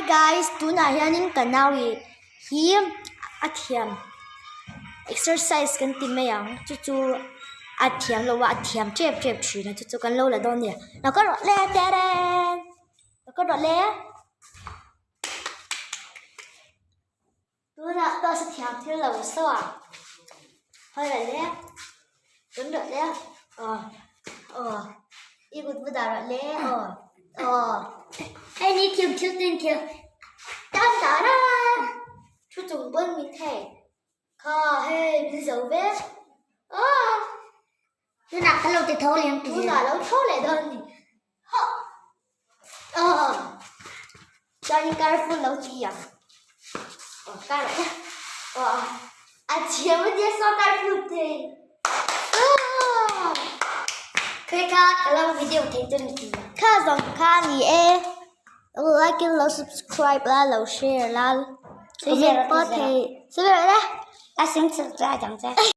guys, tunah hianin ka nau ih hi a thiam exercise kan ti mai ang chu chu a thiam lo a a thiam tep tep thin a chu chu kan lo la dawn a ni lo ka rawh le teren lo ka rawh le. Tunah pawh sa thiam thil lo saw a hawi rawh le tun rawh le aw aw i kut va dah rawh le aw aw hei ni thiam thil ten thiam tan dan a thu chung pawn min thei kha hei min zo ve aw tunah ka lo ti tho leh ang tunah lo tho leh dawn a ni hawh aw chuanin careful lo ti ang aw kar rawh aw a thiam a nia saw careful thei aw khawi kha ka lo video thei chu ni si kha zawng kha a ni e lo like in lo subscribe la lo share la comment pawh thei sawi rawh le a sing chhuk chu a dang che.